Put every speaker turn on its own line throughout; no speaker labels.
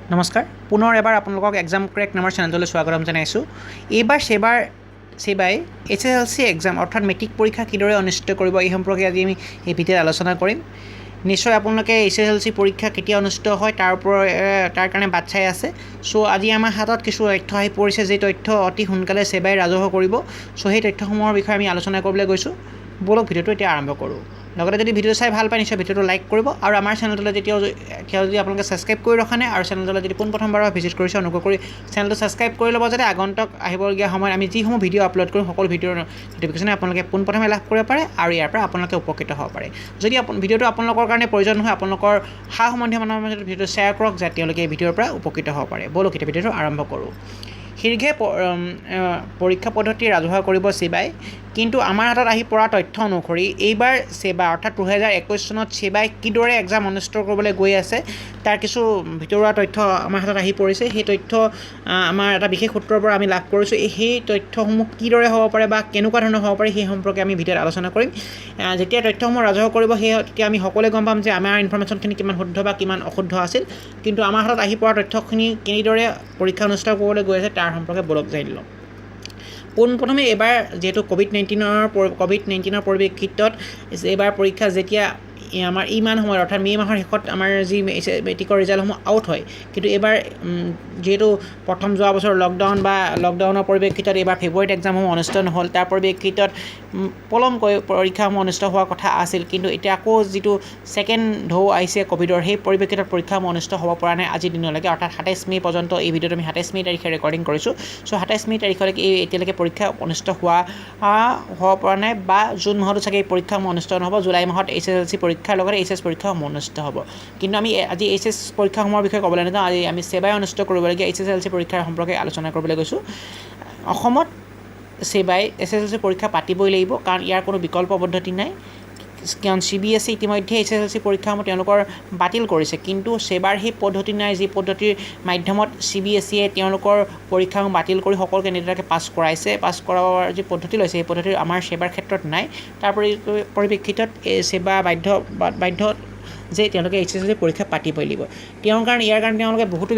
নমস্কাৰ, পুনৰ এবাৰ আপোনালোকক এক্সাম ক্ৰেক নামৰ চেনেলটোলৈ স্বাগতম জনাইছোঁ। এইবাৰ ছেবাই এইচএছএলচি এক্সাম অৰ্থাৎ মেট্ৰিক পৰীক্ষা কিদৰে অনুষ্ঠিত কৰিব, এই সম্পৰ্কে আজি আমি এই ভিডিঅ'ত আলোচনা কৰিম। নিশ্চয় আপোনালোকে এইচএছএলচি পৰীক্ষা কেতিয়া অনুষ্ঠিত হয় তাৰ ওপৰত, তাৰ কাৰণে বাট চাই আছে। চ' আজি আমাৰ হাতত কিছু তথ্য আহি পৰিছে, যি তথ্য অতি সোনকালে ছেবাই ৰাজহুৱা কৰিব। চ' সেই তথ্যসমূহৰ বিষয়ে আমি আলোচনা কৰিবলৈ গৈছোঁ। ব'লক, ভিডিঅ'টো এতিয়া আৰম্ভ কৰোঁ। লগতে যদি ভিডিঅ'টো চাই ভাল পায়, নিশ্চয় ভিডিঅ'টো লাইক কৰিব আৰু আমাৰ চেনেলটোলৈ এতিয়াও যদি আপোনালোকে ছাবস্ক্ৰাইব কৰি ৰখা নাই আৰু চেনেলটোলৈ যদি পোনপ্ৰথমবাৰৰ ভিজিট কৰিছে, অনুগ্ৰহ কৰি চেনেলটো ছাবস্ক্ৰাইব কৰি ল'ব, যাতে আগন্তুক আহিবলগীয়া সময়ত আমি যিসমূহ ভিডিঅ' আপলোড কৰোঁ, সকলো ভিডিঅ'ৰ ন'টিফিকেশ্যনে আপোনালোকে পোনপ্ৰথমে লাভ কৰিব পাৰে আৰু ইয়াৰ পৰা আপোনালোকে উপকৃত হ'ব পাৰে। যদি ভিডিঅ'টো আপোনালোকৰ কাৰণে প্ৰয়োজন হয়, আপোনালোকৰ সা সম্বন্ধীয় মানুহৰ মাজত ভিডিঅ'টো শ্বেয়াৰ কৰক, যাতে তেওঁলোকে এই ভিডিঅ'ৰ পৰা উপকৃত হ'ব পাৰে। ব'লক, এতিয়া ভিডিঅ'টো আৰম্ভ কৰোঁ। শীঘ্ৰে পৰীক্ষা পদ্ধতি ৰাজহুৱা কৰিব ছেবাই। কিন্তু আমাৰ হাতত আহি পৰা তথ্য অনুসৰি এইবাৰ ছেবা অৰ্থাৎ 2021 চনত ছেবাই কিদৰে এক্সাম অনুষ্ঠিত কৰিবলৈ গৈ আছে, তাৰ কিছু ভিতৰুৱা তথ্য আমাৰ হাতত আহি পৰিছে। সেই তথ্য আমাৰ এটা বিশেষ সূত্ৰৰ পৰা আমি লাভ কৰিছোঁ। সেই তথ্যসমূহ কিদৰে হ'ব পাৰে বা কেনেকুৱা ধৰণৰ হ'ব পাৰে, সেই সম্পৰ্কে আমি ভিডিঅ'ত আলোচনা কৰিম। যেতিয়া তথ্যসমূহ ৰাজহুৱা কৰিব, সেই তেতিয়া আমি সকলোৱে গম পাম যে আমাৰ ইনফৰ্মেশ্যনখিনি কিমান শুদ্ধ বা কিমান অশুদ্ধ আছিল। কিন্তু আমাৰ হাতত আহি পৰা তথ্যখিনি কেনেদৰে পৰীক্ষা অনুষ্ঠিত কৰিবলৈ গৈ আছে, তাৰ সম্পৰ্কে ব'লক জানি লওঁ। পোনপ্ৰথমে এইবাৰ যিহেতু ক'ভিড 19ৰ পৰিপ্ৰেক্ষিতত এইবাৰ পৰীক্ষা যেতিয়া আমাৰ ইমান সময়ত অৰ্থাৎ মে' মাহৰ শেষত আমাৰ যি মেট্ৰিকৰ ৰিজাল্টসমূহ আউট হয়, কিন্তু এইবাৰ যিহেতু প্ৰথম যোৱা বছৰ লকডাউন বা লকডাউনৰ পৰিপ্ৰেক্ষিতত এইবাৰ ফেব্ৰুৱাৰীত এক্সামসমূহ অনুষ্ঠিত নহ'ল, তাৰ পৰিপ্ৰেক্ষিতত পলমকৈ পৰীক্ষাসমূহ অনুষ্ঠিত হোৱাৰ কথা আছিল। কিন্তু এতিয়া আকৌ যিটো ছেকেণ্ড ঢৌ আহিছে ক'ভিডৰ, সেই পৰিপ্ৰেক্ষিতত পৰীক্ষাসমূহ অনুষ্ঠিত হ'ব পৰা নাই আজিৰ দিনলৈকে, অৰ্থাৎ 27 মে' পৰ্যন্ত। এই ভিডিঅ'টো আমি 27 মে' তাৰিখে ৰেকৰ্ডিং কৰিছোঁ। চ' 27 মে' তাৰিখলৈকে এই এতিয়ালৈকে পৰীক্ষা অনুষ্ঠিত হ'ব পৰা নাই বা জুন মাহতো চাগে এই পৰীক্ষাসমূহ অনুষ্ঠিত নহ'ব। জুলাই মাহত এইচএছএলচি পৰীক্ষাৰ লগতে এইচএছ পৰীক্ষাসমূহ অনুষ্ঠিত হ'ব। কিন্তু আমি আজি এইচএছ পৰীক্ষাসমূহৰ বিষয়ে ক'বলৈ নাযাওঁ। আজি আমি ছেবাই অনুষ্ঠিত কৰিবলগীয়া এইচএছএলচি পৰীক্ষাৰ সম্পৰ্কে আলোচনা কৰিবলৈ গৈছোঁ। অসমত ছেবাই এইচএছএলচি পৰীক্ষা পাতিবই লাগিব, কাৰণ ইয়াৰ কোনো বিকল্প পদ্ধতি নাই। কাৰণ চিবিএছই ইতিমধ্যে এইচএছএলচি পৰীক্ষাসমূহ তেওঁলোকৰ বাতিল কৰিছে, কিন্তু ছেবাৰ সেই পদ্ধতি নাই, যি পদ্ধতিৰ মাধ্যমত চিবিএছইয়ে তেওঁলোকৰ পৰীক্ষাসমূহ বাতিল কৰি সকলো কেণ্ডিডেটকে পাছ কৰাইছে। পাছ কৰাৰ যি পদ্ধতি লৈছে, সেই পদ্ধতি আমাৰ ছেবাৰ ক্ষেত্ৰত নাই। তাৰ পৰিপ্ৰেক্ষিতত এই ছেবা বাধ্য যে তেওঁলোকে এইচএছএলচি পৰীক্ষা পাতিবই লাগিব। তেওঁৰ কাৰণে ইয়াৰ কাৰণে তেওঁলোকে বহুতো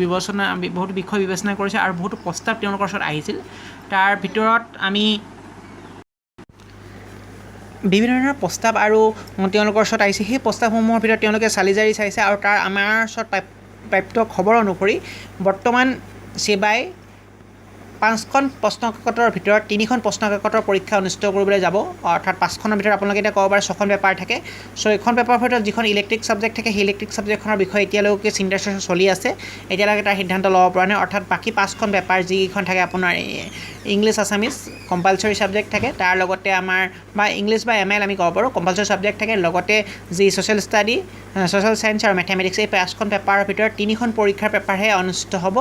বিবেচনা, বহুতো বিষয় বিবেচনা কৰিছে আৰু বহুতো প্ৰস্তাৱ তেওঁলোকৰ ওচৰত আহিছিল। তাৰ ভিতৰত আমি বিভিন্ন ধৰণৰ প্ৰস্তাৱ আৰু তেওঁলোকৰ ওচৰত আহিছে। সেই প্ৰস্তাৱসমূহৰ ভিতৰত তেওঁলোকে চালি জাৰি চাইছে আৰু তাৰ আমাৰ ওচৰত প্ৰাপ্ত খবৰ অনুসৰি বৰ্তমান ছেবাই পাঁচখন প্ৰশ্নকাকতৰ ভিতৰত তিনিখন প্ৰশ্নকাকতৰ পৰীক্ষা অনুষ্ঠিত কৰিবলৈ যাব। অৰ্থাৎ পাঁচখনৰ ভিতৰত আপোনালোকে এতিয়া ক'ব পাৰে ছখন পেপাৰ থাকে। ছয়খন পেপাৰৰ ভিতৰত যিখন ইলেক্টিভ ছাবজেক্ট থাকে, সেই ইলেক্টিভ ছাবজেক্টখনৰ বিষয়ে এতিয়ালৈকে চিন্তা চৰ্চা চলি আছে। এতিয়ালৈকে তাৰ সিদ্ধান্ত ল'ব পৰা নাই। অৰ্থাৎ বাকী পাঁচখন পেপাৰ যিকেইখন থাকে, আপোনাৰ ইংলিছ, আছামিজ কম্পালচৰি ছাবজেক্ট থাকে, তাৰ লগতে আমাৰ বা ইংলিছ বা এমআইএল আমি ক'ব পাৰোঁ কম্পালচৰি ছাবজেক্ট থাকে, লগতে যি ছ'চিয়েল ষ্টাডি, ছ'চিয়েল ছায়েন্স আৰু মেথেমেটিক্স, এই পাঁচখন পেপাৰৰ ভিতৰত তিনিখন পৰীক্ষাৰ পেপাৰহে অনুষ্ঠিত হ'ব।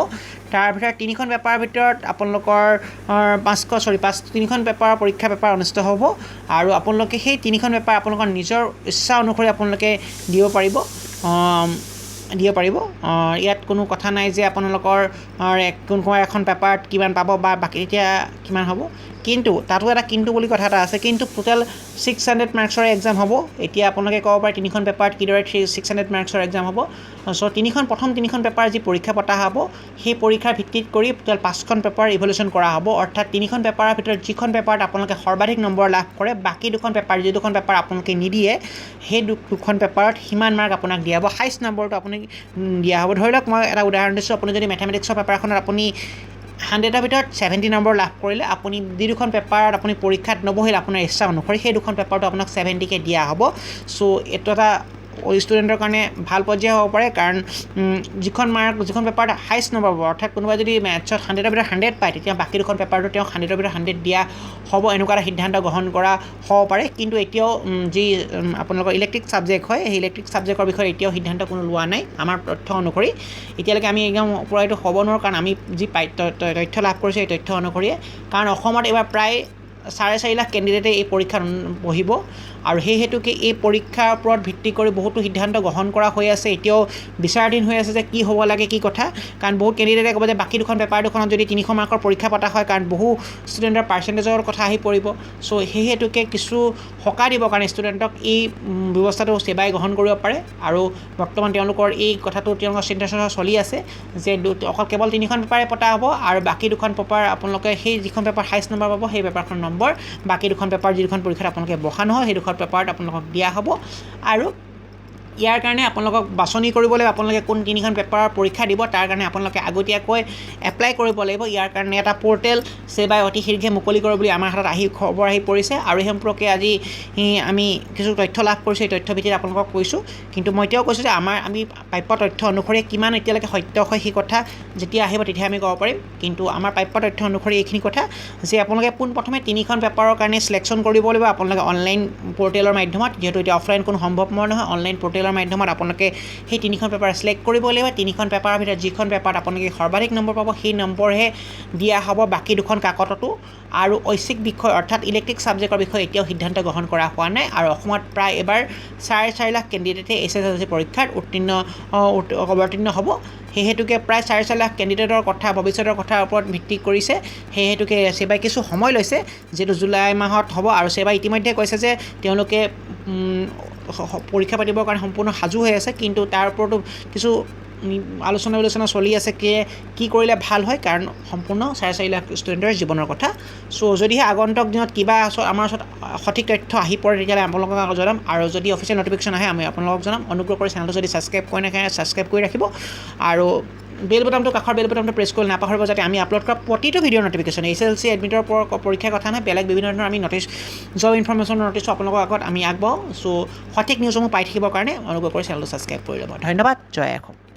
তাৰ ভিতৰত তিনিখন পেপাৰৰ ভিতৰত আপোনালোকৰ পাঁচশ, চৰি, পাঁচ তিনিখন পেপাৰৰ পৰীক্ষা পেপাৰ অনুষ্ঠিত হ'ব আৰু আপোনালোকে সেই তিনিখন পেপাৰ আপোনালোকৰ নিজৰ ইচ্ছা অনুসৰি আপোনালোকে দিব পাৰিব। ইয়াত কোনো কথা নাই যে আপোনালোকৰ কোনোবা এখন পেপাৰত কিমান পাব বা বাকী এতিয়া কিমান হ'ব। কিন্তু তাতো এটা কিন্তু বুলি কথা এটা আছে। কিন্তু টোটেল 600 মাৰ্কছৰ এক্সাম হ'ব। এতিয়া আপোনালোকে ক'ব পাৰে, তিনিখন পেপাৰত কিদৰে 600 মাৰ্কছৰ এক্সাম হ'ব? চ' প্ৰথম তিনিখন পেপাৰ যি পৰীক্ষা পতা হ'ব, সেই পৰীক্ষাৰ ভিত্তিত কৰি টোটেল পাঁচখন পেপাৰ ইভেলুৱেশ্যন কৰা হ'ব। অৰ্থাৎ তিনিখন পেপাৰৰ ভিতৰত যিখন পেপাৰত আপোনালোকে সৰ্বাধিক নম্বৰ লাভ কৰে, বাকী দুখন পেপাৰ, যি দুখন পেপাৰ আপোনালোকে নিদিয়ে, সেই দুখন পেপাৰত সিমান মাৰ্ক আপোনাক দিয়া হ'ব। হাইষ্ট নম্বৰটো আপুনি দিয়া হ'ব। ধৰি লওক, মই এটা উদাহৰণ দিছোঁ, আপুনি যদি মেথেমেটিক্সৰ পেপাৰখনত আপুনি 100ৰ ভিতৰত 70 নম্বৰ লাভ কৰিলে, আপুনি যি দুখন পেপাৰত আপুনি পৰীক্ষাত নবহিল আপোনাৰ ইচ্ছা অনুসৰি, সেই দুখন পেপাৰটো আপোনাক 70কৈ দিয়া হ'ব। চ' এইটো এটা ষ্টুডেণ্টৰ কাৰণে ভাল পৰ্যায় হ'ব পাৰে, কাৰণ যিখন পেপাৰত হাইষ্ট নম্বৰ পাব, অৰ্থাৎ কোনোবাই যদি মেথছত 100ৰ ভিতৰত 100 পায়, তেতিয়া বাকী দুখন পেপাৰটো তেওঁক 100ৰ ভিতৰত 100 দিয়া হ'ব। এনেকুৱা এটা সিদ্ধান্ত গ্ৰহণ কৰা হ'ব পাৰে। কিন্তু এতিয়াও যি আপোনালোকৰ ইলেক্টিভ ছাবজেক্ট হয়, সেই ইলেক্টিভ ছাবজেক্টৰ বিষয়ে এতিয়াও সিদ্ধান্ত কোনো লোৱা নাই আমাৰ তথ্য অনুসৰি। এতিয়ালৈকে আমি একদম পূৰা এইটো ক'ব নোৱাৰোঁ, কাৰণ আমি যি তথ্য লাভ কৰিছোঁ, এই তথ্য অনুসৰিয়ে। কাৰণ অসমত এইবাৰ প্ৰায় 4.5 লাখ কেণ্ডিডেটে এই পৰীক্ষাত বহিব। আৰু সেই হেতুকে এই পৰীক্ষাৰ ওপৰত ভিত্তি কৰি বহুতো সিদ্ধান্ত গ্ৰহণ কৰা হৈ আছে। এতিয়াও বিচাৰাধীন হৈ আছে যে কি হ'ব লাগে, কি কথা। কাৰণ বহুত কেণ্ডিডেটে ক'ব যে বাকী দুখন পেপাৰ দুখনত যদি 300 মাৰ্কৰ পৰীক্ষা পতা হয়, কাৰণ বহু ষ্টুডেণ্টৰ পাৰ্চেণ্টেজৰ কথা আহি পৰিব। চ' সেই হেতুকে কিছু সকাহ দিবৰ কাৰণে ষ্টুডেণ্টক এই ব্যৱস্থাটো ছেবাই গ্ৰহণ কৰিব পাৰে। আৰু বৰ্তমান তেওঁলোকৰ এই কথাটো তেওঁলোকৰ চিন্তা চৰ্চা চলি আছে যে অকল কেৱল 3খন পেপাৰে পতা হ'ব আৰু বাকী দুখন পেপাৰ আপোনালোকে সেই যিখন পেপাৰ হাইষ্ট নম্বৰ পাব সেই পেপাৰখনৰ নম্বৰ বাকী দুখন পেপাৰ যি দুখন পৰীক্ষাত আপোনালোকে বহা নহয় সেই দুখন পেপাৰত আপোনালোকক দিয়া হ'ব। আৰু ইয়াৰ কাৰণে আপোনালোকক বাছনি কৰিব লাগিব, আপোনালোকে কোন 3খন পেপাৰৰ পৰীক্ষা দিব তাৰ কাৰণে আপোনালোকে আগতীয়াকৈ এপ্লাই কৰিব লাগিব। ইয়াৰ কাৰণে এটা পৰ্টেল ছেবাই অতি শীঘ্ৰে মুকলি কৰিব বুলি আমাৰ হাতত আহি খবৰ আহি পৰিছে। আৰু এই সম্পৰ্কে আজি আমি কিছু তথ্য লাভ কৰিছোঁ, এই তথ্য ভিত্তিত আপোনালোকক কৈছোঁ। কিন্তু মই এতিয়াও কৈছোঁ যে আমি প্ৰাপ্য তথ্য অনুসৰি কিমান এতিয়ালৈকে সত্য হয় সেই কথা যেতিয়া আহিব তেতিয়া আমি ক'ব পাৰিম। কিন্তু আমাৰ প্ৰাপ্য তথ্য অনুসৰি এইখিনি কথা যে আপোনালোকে পোনপ্ৰথমে 3খন পেপাৰৰ কাৰণে চিলেকশ্যন কৰিব লাগিব আপোনালোকে অনলাইন পৰ্টেলৰ মাধ্যমত, যিহেতু এতিয়া অফলাইন কোনো সম্ভৱপৰ নহয়, অনলাইন পৰ্টেলৰ মাধ্যমত আপোনালোকে সেই 3খন পেপাৰ চিলেক্ট কৰিব লাগিব। 3খন পেপাৰৰ ভিতৰত যিখন পেপাৰত আপোনালোকে সৰ্বাধিক নম্বৰ পাব সেই নম্বৰহে দিয়া হ'ব বাকী দুখন কাকততো। আৰু ঐচ্ছিক বিষয় অৰ্থাৎ ইলেক্টিভ ছাবজেক্টৰ বিষয়ে এতিয়াও সিদ্ধান্ত গ্ৰহণ কৰা হোৱা নাই। আৰু অসমত প্ৰায় এবাৰ 4.5 লাখ কেণ্ডিডেটে HSLC পৰীক্ষাত অৱতীৰ্ণ হ'ব। সেই হেতুকে প্ৰায় 4.5 লাখ কেণ্ডিডেটৰ কথা ভৱিষ্যতৰ কথাৰ ওপৰত ভিত্তি কৰিছে। সেই হেতুকে ছেবাই কিছু সময় লৈছে, যিহেতু জুলাই মাহত হ'ব। আৰু ছেবাই ইতিমধ্যে কৈছে যে তেওঁলোকে পৰীক্ষা পাতিবৰ কাৰণে সম্পূৰ্ণ সাজু হৈ আছে, কিন্তু তাৰ ওপৰতো কিছু আলোচনা বিলোচনা চলি আছে কি কৰিলে ভাল হয়, কাৰণ সম্পূৰ্ণ 4.5 লাখ ষ্টুডেণ্টৰ জীৱনৰ কথা। চ' যদিহে আগন্তুক দিনত কিবা আমাৰ ওচৰত সঠিক তথ্য আহি পৰে তেতিয়াহ'লে আপোনালোকক জনাম। আৰু যদি অফিচিয়েল নটিফিকেশ্যন আহে আমি আপোনালোকক জনাম। অনুগ্ৰহ কৰি চেনেলটো যদি ছাবস্ক্ৰাইব কৰি নাথাকে ছাবস্ক্ৰাইব কৰি ৰাখিব আৰু বেল বটামটো কাষৰ বেল বটামটো প্ৰেছ কৰি নাপাহৰিব, যাতে আমি আপলোড কৰা প্ৰতিটো ভিডিঅ'ৰ নটিফিকেশ্যন HSLC এডমিটৰ পৰীক্ষাৰ কথা নহয়, বেলেগ বিভিন্ন ধৰণৰ আমি নটিচ জব ইনফৰমেশ্যনৰ নটিচো আপোনালোকৰ আগত আমি আগবঢ়াওঁ। চ' সঠিক নিউজসমূহ পাই থাকিবৰ কাৰণে অনুগ্ৰহ কৰি চেনেলটো ছাবস্ক্ৰাইব কৰি ল'ব। ধন্যবাদ। জয় অসম।